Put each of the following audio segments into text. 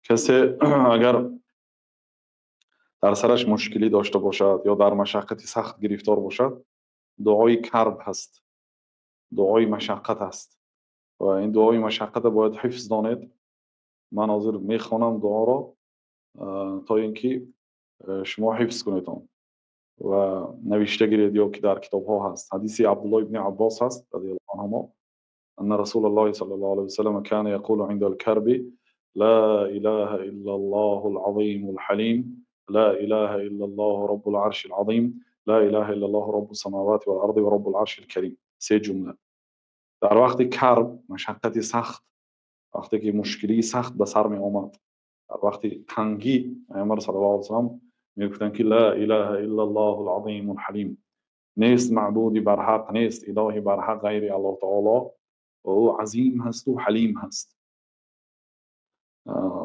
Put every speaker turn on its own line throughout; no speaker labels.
Касе агар дар сараш мушкилӣ дошта бошад ё дар машаққати сахт гирифтор бошад, дуои карб ҳаст, дуои машаққат аст ва ин дуои машаққатро бояд ҳифз донед. Ман ҳозир мехонам дуоро, то ин ки шумо ҳифз кунед он ва навишта гиред ё ки дар китобҳо ҳаст. Ҳадиси Абдуллоҳ ибни Аббос ҳаст радиаллоҳу анҳумо: أن رسول الله صلى الله عليه وسلم كان يقول عند الكرب: لا إله إلا الله العظيم الحليم، لا إله إلا الله رب العرش العظيم، لا إله إلا الله رب السماوات والأرض ورب العرش الكريم. Се ҷумла. Дар вақти карб, машаққати сахт, вақте ки мушкилии сахт ба сар меомад, дар вақти тангӣ, Пайғамбар саллаллоҳу алайҳи васаллам мегуфтанд, ки ла илаҳа иллаллоҳу алазимул ҳалим, нест маъбуди барҳақ, нест илоҳи барҳақ ғайри Аллоҳ таоло, ва ӯ азим ҳасту ҳалим ҳаст.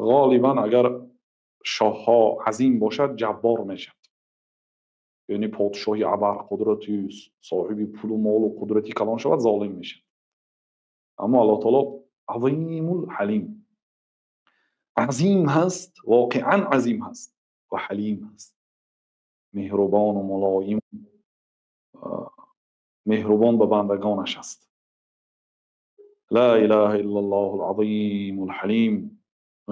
Ғолибан агар шоҳҳо азим бошад, ҷаббор мешавад, яъне подшоҳи абарқудрати, соҳиби пулу молу қудрати калон шавад, золим мешавад. Аммо Аллоҳ таоло азимул ҳалим, азим ҳаст, воқеан азим ҳаст ва ҳалим ҳаст, меҳрубону мулоим, меҳрубон ба бандагонаш аст. Ла илаҳа иллаллоҳу алазимул ҳалим,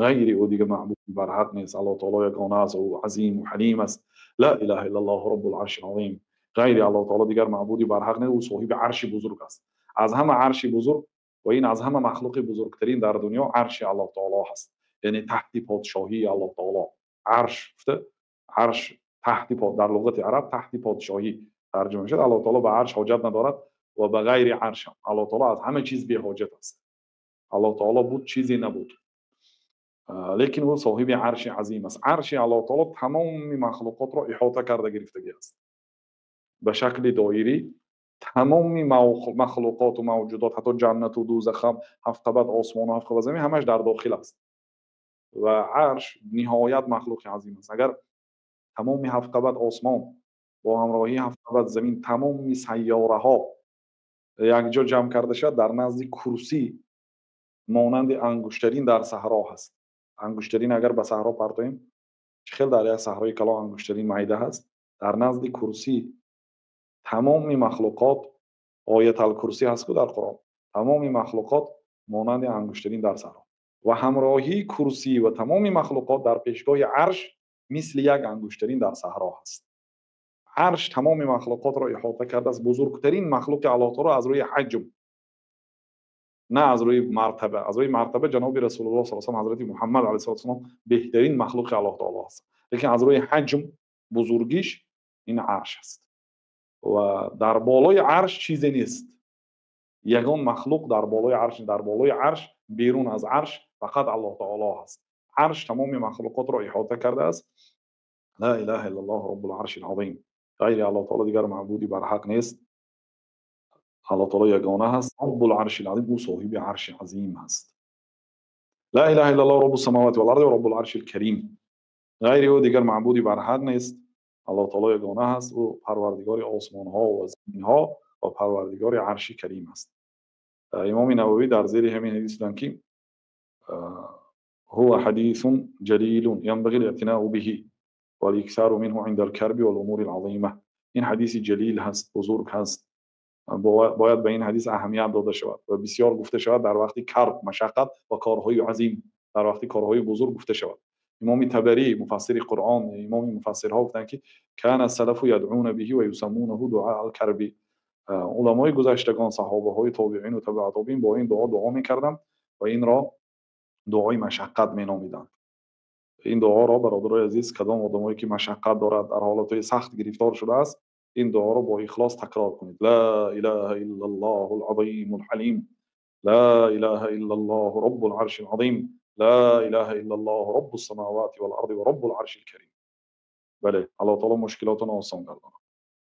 ғайри ӯ дига маъбуди барҳақ нест. Аллоҳ таоло ягона аст, ӯ азиму ҳалим аст. Ла илаҳа иллаллоҳу роббул аршил азим, ғайри Аллоҳ таоло дигар маъбуди барҳақ нест, ӯ соҳиби арши бузург аст. Аз ҳама арши бузург ва ин аз ҳама махлуқи бузургтарин дар дунё арши Аллоҳ таоло ҳаст, яъне таҳти подшоҳии Аллоҳ таоло. Арш гуфта, арш таҳти, дар луғати араб таҳти подшоҳӣ тарҷума мешавад. Аллоҳ таоло ба арш ҳоҷат надорад ва ба ғайри арш ҳам. Аллоҳ таоло аз ҳама чиз беҳоҷат аст. Аллоҳ таоло буд, чизе набуд, лекин ӯ соҳиби арши азим аст. Арши Аллоҳ таоло тамоми махлуқотро иҳота карда гирифтагӣ аст ба шакли доирӣ. Тамоми махлуқоту мавҷудот, ҳатто ҷаннату дузахам, ҳафт қабат осмону ҳафт қабат замин, ҳамаш дар дохил аст ва арш ниҳоят махлуқи азим аст. Агар тамоми ҳафт қабат осмон бо ҳамроҳии ҳафт қабат замин, тамоми сайёраҳо якҷо ҷамъ карда шавад, дар назди курсӣ монанди ангуштарин дар саҳро ҳаст. Ангуштарин агар ба саҳро партоем, чӣ хел дар як саҳрои калон ангуштарин майда ҳаст, дар назди курсӣ тамоми махлуқот, Ояталкурсӣ ҳаст ку дар Қуръон, тамоми махлуқот монанди ангуштарин дар саҳро ва ҳамроҳии курсӣ ва тамоми махлуқот дар пешгоҳи арш мисли як ангуштарин дар саҳро ҳаст. Арш тамоми махлуқотро иҳота кардааст. Бузургтарин махлуқи Аллоҳ таоло аз рӯи ҳаҷм, на аз рӯи мартаба. Аз рӯи мартаба ҷаноби Расулуллоҳ саллаллоҳу алайҳи васаллам, ҳазрати Муҳаммад алайҳиссалоту вассалом беҳтарин махлуқи Аллоҳ таоло ҳаст, лекин аз рӯи ҳаҷм, бузургиш, ин арш аст ва дар болои арш чизе нест. Ягон махлуқ дар болои арш, дар болои арш, берун аз арш фақат Аллоҳ таоло ҳаст. Арш тамоми махлуқотро иҳота кардааст. Ла илаҳа иллаллоҳ роббул аршил азим, ғайри Аллоҳ таоло дигар маъбуди барҳақ нест. Аллоҳ таоло ягона ҳаст, роббул аршил азим, ӯ соҳиби арши азим ҳаст. Ла илаҳа иллаллоҳ роббус самавати вал арди ва роббул аршил карим, ғайри ӯ дигар маъбуди барҳақ нест. Аллоҳ таоло ягона ҳаст, ӯ парвардигори осмонҳо ва заминҳо ва парвардигори арши карим аст. Имоми Нававӣ дар зери ҳамин ҳадис гуфтанд, ки هو حديث جليل ينبغي الاعتناء به والإكثار منه عند الكرب والأمور العظيمة. این حدیث جلیل هست، بزرگ هست، باید به این حدیث اهمیت داده شود و بسیار گفته شود در وقتی کرب، مشقت و کارهای عظیم، در وقتی کارهای بزرگ گفته شود. امام طبری مفسر قرآن، امام مفسرها گفتند که کان السلف يدعون به و يسمونه دعاء الكرب. علمای گذشتگان، صحابه های تابعین و تبع تابعین با این دعا دعا میکردند و این را دعای مشقت مینامیدند. این دعا را برادرای عزیز، کدام آدمایی که مشقت دارد، در حالتهای سخت گرفتار شده است، این دعا را با اخلاص تکرار کنید: لا اله الا الله العظیم الحلیم، لا اله الا الله رب العرش العظیم، لا اله الا الله رب السماوات والارض ورب العرش الكريم. بله، الله تعالی مشکلاتون آسان گرداند.